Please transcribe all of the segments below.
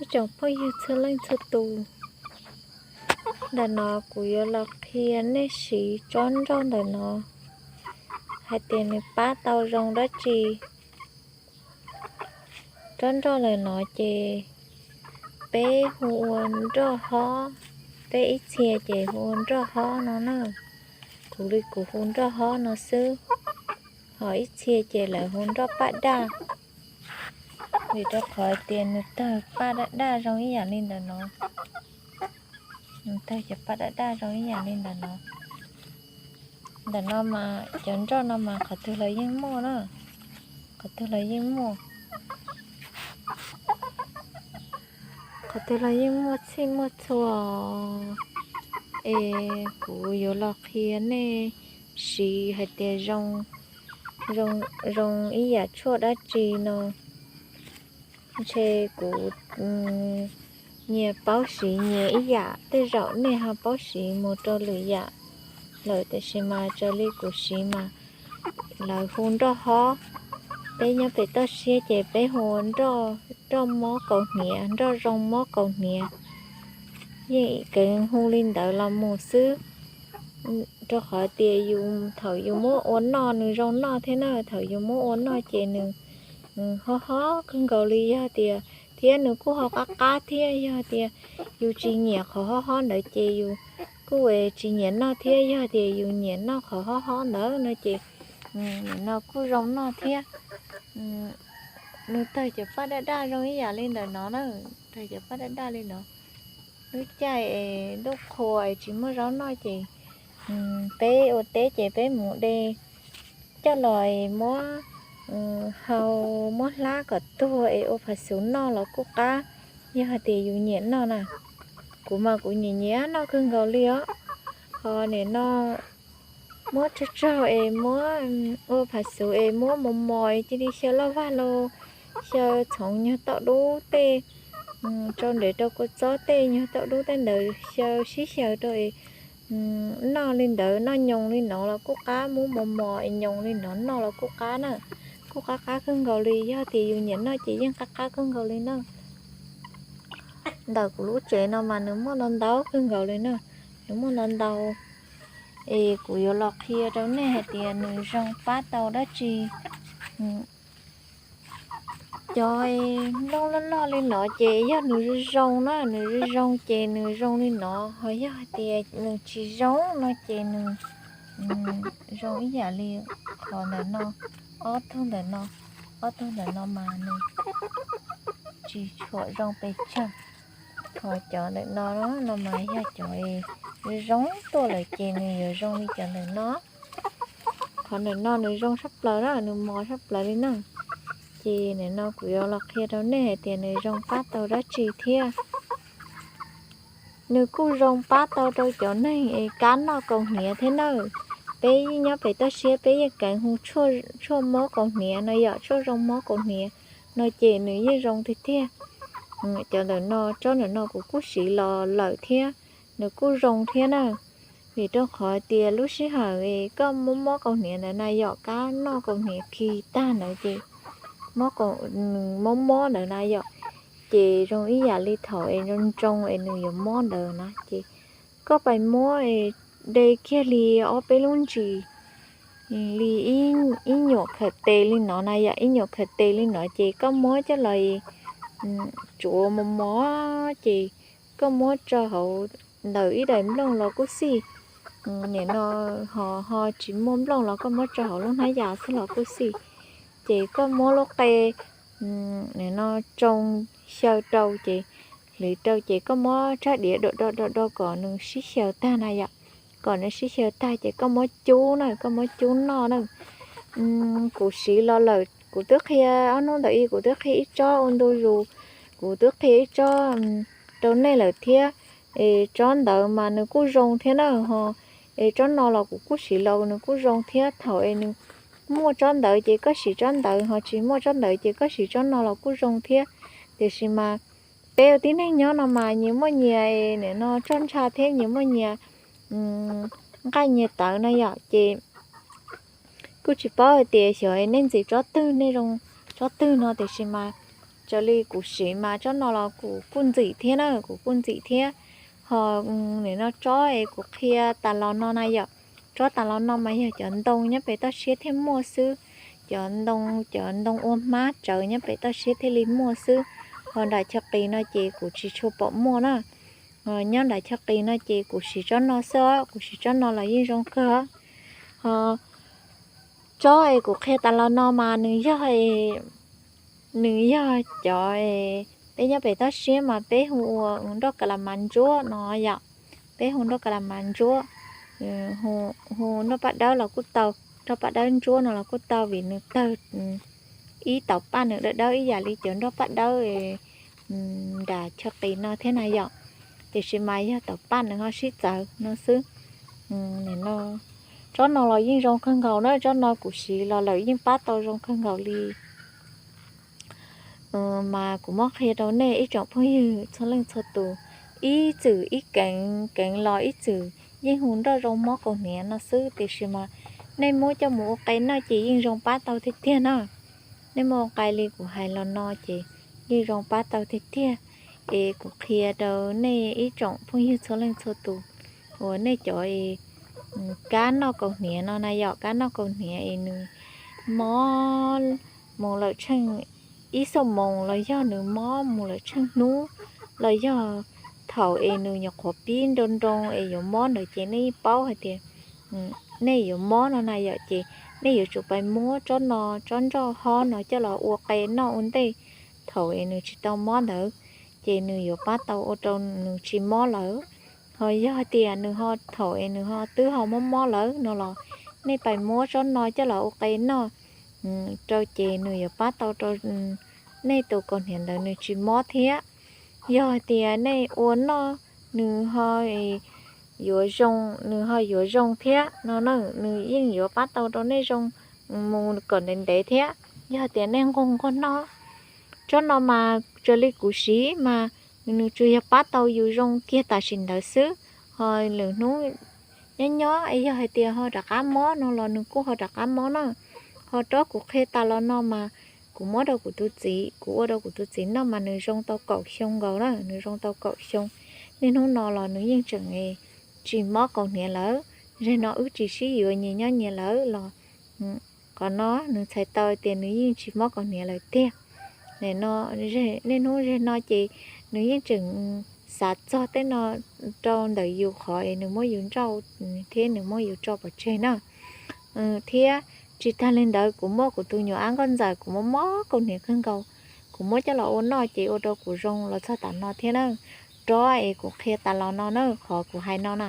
Ib tsoom phooj ywg txhua leej txhua tus, ntawm no kuv yuav los qhia nej siv tsob nroj ntawm no hais tias nws pab tau zoo dab tsi. Tsob nroj ntawm no ces peb hu ua nroj hob, peb ib txhia ces hu ua nroj hob no na. Kuv li kuv hu nroj hob no xwb, ho ib txhia ces lawv hu nroj paj daj. Vim rau qhov tias nws tawg paj daj daj zoo ib yam li ntawm no. Nws tawg cov paj daj daj zoo ib yam li ntawm no. Ntawm no mas cov nroj no mas qhov twg los yeej muaj na, qhov twg los yeej muaj, qhov twg los yeej muaj txhij muaj txhua. Es kuv yuav los qhia nej siv hais tias zoo, zoo ib yam tshuaj dab tsi no. Ntshe kuv nyias paub siv nyias ib yam, tej zaum nej ho paub siv mus rau lwm yam lawm, tiam sis mas raws li kuv siv mas lawv hu nroj hob. Peb nyob pem toj siab ces peb hu nroj, nroj mob kaus hniav, nroj zoo mob kaus hniav. Yeej keev hu li ntawd los mus xwb, rau qhov tias yus thaum yus muab ua noj nws zoo noj thiab na, thaum yus muab ua noj ces nws hob hob kawg nkaus li, yog tias, thiab nws kuj ho qab qab thiab, yog tias yus tsis nyiam qhov hob hob ntawd ces yus kuj tsis nyiam noj thiab, yog tias yus nyiam noj qhov hob hob ntawd no ces nim no kuj zoo noj thiab. Nws tawg cov paj daj daj zoo ib yam li ntawm no na, tawg cov paj daj daj li no. Lub caij es ntuj qhua es tsis muaj zaub noj ces peb ua teb ces peb mus de coj los es muab hau, muab hlab kom tuag es ua phav xuv noj los kuj qab, yog hais tias yus nyiam noj na. Kuv mas kuv nyiam nyiam noj kawg nkaus li os. Ho nim no muab tsawg tsawg es muab ua phav xuv es muab mos mos es cia li xyaw loj vag los, xyaw txhoov nyuag tauj dub tej, rau ntev rau kua txob tej nyuag tauj dub tej ntawd xyaw sib xyaw rau es noj li ntawd, noj nyoos li no los kuj qab, muab mos mos es nyoos li no noj los kuj qab na. Kuj qab qab kawg nkaus li, yog tias yus nyiam noj ces yeej qab qab kawg nkaus li na. Ntawm kuv lub tsev no mas nws muaj ntau ntau kawg nkaus li na, nws muaj ntau ntau. Es kuv yuav los qhia rau nej hais tias nws zoo pab tau dab tsi. Cov nplooj loj loj li no ces yog nws zoo zoo na, nws zoo zoo ces nws zoo li no, ho yog hais tias nws tsis zoo no ces nws zoo ib yam li qhov ntawm no, ob tug ntawm no, ob tug ntawm no mas nws tsis tshua zoo pes tsawg. Ho cov ntawm no, no mas yog cov zoo tuaj lawm ces nws yuav zoo li cov ntawm no. Qhov ntawm no nws zoo tshaj plaws na, nws mos tshaj plaws li na. Ces nim no kuv yuav los qhia rau nej hais tias nws zoo pab tau dab tsi thiab. Nws kuj zoo pab tau rau cov neeg es kab noj kaus hniav thiab na. Peb nyob pem toj siab peb yeej keev hu tshuaj mob kaus hniav no yom, tshuaj zoo mob kaus hniav no ces nws yeej zoo tiag tiag. Cov ntawm no, tsob ntawm no kuv kuj siv los lawm thiab, nws kuj zoo thiab na. Vim rau qhov tias lub sij hawm es koj mob mob kaus hniav ntawd na yom, kab noj kaus hniav khi tag ntawd ces mob, nws mob mob ntawd na yom, ces zoo ib yam li thaum es ntsoo ntsoo es nws yuav mob ntawd na ces koj pais muab es de kiag li ob peb lub ntsis li ib nyuam khaws tes li no na yom, ib nyuam khaws tes li no ces koj muab coj los tsuav mos mos ces koj muab tso hauv ntawm ib daim nplooj los kuj xij. Nim no ho ho tsis muaj nplooj los koj muab tso hauv lub hnab yas xwb los kuj xij. Ces koj muab lub qe nim no tsoo xyaw rau ces, hliv rau ces koj muab tsab diav do do do do kom nws sib xyaw tag na yom, kom nws sib xyaw tag ces koj muab cub na, koj muab cub noj na. Kuv siv los lawm, kuv twb qhia ob hnub ntawm i kuv twb qhia ib tsob ua ntu zus, kuv twb qhia ib tsob rau nej lawm thiab. Es tsob ntawd mas nws kuj zoo thiab na ho, es tsob no los kuv kuj siv los nws kuj zoo thiab. Thaum es nws muaj tsob ntawd ces koj siv tsob ntawd, ho tsis muaj tsob ntawd ces koj siv tsob no los kuj zoo thiab. Tiam sis mas peb ua tib neeg nyob no mas nyias muaj nyias es nim no txoj ntsha thiab nyias muaj nyias nqaij nyias tawv no yom, ces kuj tsis paub hais tias xyov nej ntxiv tsob twg, nej zoo tsob twg no, tiam sis mas raws li kuv siv mas tsob no los kuv kuj ntxim thiab na, kuv kuj ntxim thiab. Ho nim no tsob es kuv qhia tas los no na yom, tsob tas los no mas yog cov ntoo nyob pem toj siab thiaj muaj xwb, cov ntoo, cov ntoo ua hmab tsawv nyob pem toj siab thiaj li muaj xwb. Ho nram chaw qis no ces kuv tsis tshua pom muaj na. Nyob nram chaw qis no ces kuv siv tsob no xwb, kuv siv tsob no los yeej zoo kawg. Ho tsob es kuv qhia tas los no mas nws yog, nws yog cov, peb nyob pem toj siab mas peb hu ua nroj ka la mas ntsuab no yom. Peb hu nroj ka la mas ntsuab, hu nroj paj dawb los kuj tau, nroj paj dawb ntsuab no los kuj tau vim nws tawg ib taum paj nws dawb dawb ib yam li cov nroj paj dawb nram chaw qis no thiab na yom. Tiam sis mas yog taum paj nws ho sib txawv no xwb. Tsob no los yeej zoo kawg nkaus na, tsob no kuv siv los lawm yeej pab tau zoo kawg nkaus li. Mas kuv muab qhia rau nej ib tsoom phooj ywg txhua leej txhua tus, ib txwm ib keev keev los ib txwm yeej hu nroj zoo mob kaus hniav no xwb, tiam sis mas nej muab coj mus ua qe noj ces yeej zoo pab tau tiag tiag na. Nej muab ua qe li kuv hais los no ces yeej zoo pab tau tiag tiag. Es kuv qhia rau nej ib tsoom phooj ywg txhua leej txhua tus uas nej cov kab noj kaus hniav no na yom, kab noj kaus hniav es nws mob mus lawm tsheej ib xuab moos los yog nws mob mus lawm tsheej hnub los yog thaum es nws nyuam qhuav pib nroo nroo es yuav mob ntawd ces nej yeej paub hais tias nej yuav mob no na yom, ces nej yuav tsum pais muab tsob no, tsob nroj hob no coj los ua qe noj ua ntej thaum es nws tsis tau mob ntawd, ces nws yuav pab tau ua rau nws tsis mob lawm. Ho yog tias nws ho thaum es nws ho twb ho mob mob lawm no los nej pais muab tsob no coj los ua qe noj rau ces nws yuav pab tau rau nej tus kaus hniav ntawd nws tsis mob thiab. Yog hais tias nej ua noj nws ho yuav zoo, nws ho yuav zoo thiab no na, nws yeej yuav pab tau rau nej zoo mus kom ntev ntev thiab. Yog tias nej nquag nquag noj, tsob no mas raws li kuv siv mas nws tsuas yog pab tau yus zoo kiag tam sim ntawd xwb. Ho lwm hnub nyob nyob es yog hais tias ho rov qab mob no los nws kuj ho rov qab mob na. Ho tsob kuv qhia tas los no mas kuv muab rau kuv tus txiv, kuv ua rau kuv tus txiv noj mas nws zoo tau kaum xyoo nkaus na, nws zoo tau kaum xyoo. Niaj hnub no los nws yeej tseem tsis mob kaus hniav lawm. Zeg no wb tsis sib yuav nyias nyob nyias lawm los qhov no nws txhais tau tias nws yeej tsis mob kaus hniav lawm tiag. Niaj hnub zeg no ces nws yeej tseem xav txog tej no rau ntawm yus qhov es nws muab yus nrauj thiab nws muab yus tso pov tseg na. Thiab tsis tag li ntawd kuv muab kuv tus nyuam ab nkauj ntxawm kuv muab mob kaus hniav kawg nkaus, kuv muab coj los ua noj ces ua rau kuv zoo los txog tam no thiab na. Tsob es kuv qhia tas los no na, qhov kuv hais no na.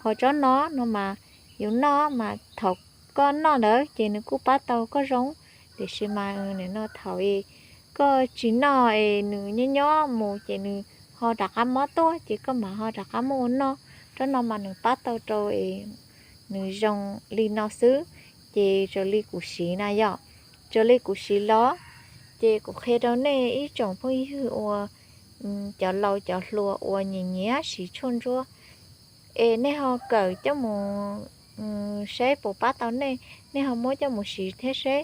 Ho tsob no no mas yus noj mas thaum koj noj ntawd ces nws kuj pab tau koj zoo, tiam sis mas nim no thaum koj tsis noj es nws nyob nyob mus ces nws ho rov qab mob tuaj ces koj mam ho rov qab muab ua noj. Tsob no mas nws pab tau rau es nws zoo li no xwb. Ces raws li kuv siv na yom, raws li kuv siv los ces kuv qhia rau nej ib tsoom phooj ywg uas cov laus cov hluas uas nyiam nyiam siv tshuaj ntsuab es nej ho kawm coj mus saib puas pab tau nej, nej ho muab coj mus siv thiab seb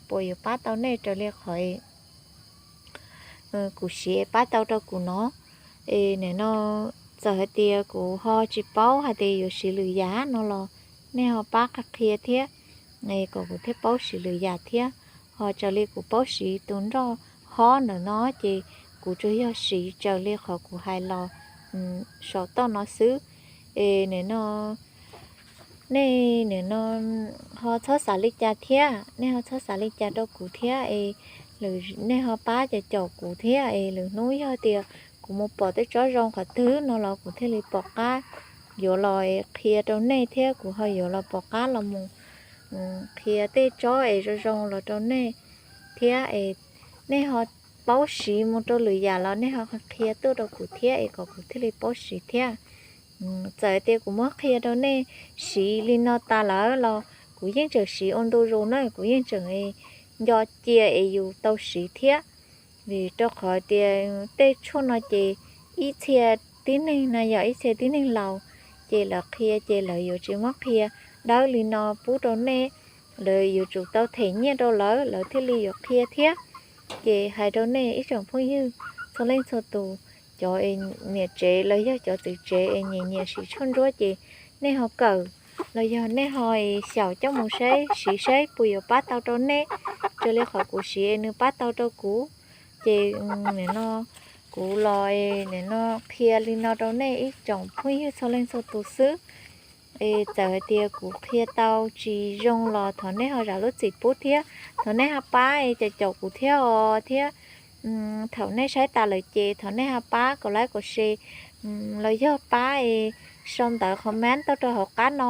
puas yuav pab tau nej raws li qhov kuv siv es pab tau rau kuv no. Es nim no txawm hais tias kuv ho tsis paub hais tias yuav siv lwm yam no los nej ho pab qhia thiab, kom kuv thiaj paub siv lwm yam thiab. Ho raws li kuv paub siv tus nroj hob ntawm no ces kuv tsuas yog siv raws li qhov kuv hais los saum toj no xwb. Es nim no nej nim no ho txhob xav li cas thiab, nej ho txhob xav li cas rau kuv thiab es nej ho pab caum caum kuv thiab es lwm hnub yog tias kuv mus pom tej tsob zoo qhov twg no los kuv thiaj li pom qab yuav los qhia rau nej thiab kuv ho yuav los pom qab los mus qhia tej tsob es zoo zoo los rau nej thiab es nej ho paub siv mus rau lwm yam los nej ho qhia tuaj rau kuv thiab es kom kuv thiaj li paub siv thiab. Txawm tias kuv muab qhia rau nej siv li no tas lawm los kuv yeej tseem siv ua ntu zus na, kuv yeej tseem nco cia es yus tau siv thiab. Vim rau qhov tias tej tshuaj no ces ib txhia tib neeg na yom, ib txhia tib neeg laus ces lawv qhia ces lawv yuav tsis muab qhia dawb li no pub rau nej, lawv yuav tsum tau them nyiaj rau lawv lawv thiaj li yuav qhia thiab. Ces hais rau nej ib tsoom phooj ywg txhua leej txhua tus, cov niam tsev los yog cov txiv tsev es nyiam nyiam siv tshuaj ntsuab ces nej ho kawm, los yog nej ho xyaum coj mus saib siv saib puas yuav pab tau rau nej, raws li qhov kuv siv nws pab tau rau kuv. Ces nim no kuv los nim no qhia li no rau nej ib tsoom phooj ywg txhua leej txhua tus xwb. Es txawm hais tias kuv qhia tau tsis zoo los thov nej ho zam lub txim pub thiab, thov nej ho pab es caum caum kuv thiab os thiab. Thaum nej saib tas lawm ces thov nej ho pab kom like kom share, los yog pab es sau ntawv comment tuaj rau hauv qab no,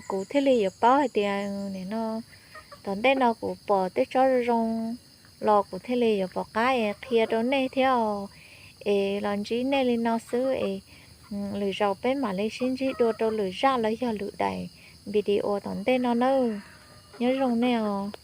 kuv thiaj li yuav paub hais tias nim no tom ntej no kuv pom tej tsob zoo zoo los kuv thiaj li yuav pom qab es qhia rau nej thiab os. Es los ntsib nej li no xwb es lwm zaus peb mam li sib ntsib dua rau lwm zaj los yog lwm daim video tom ntej no nawb. Nyob zoo nej os.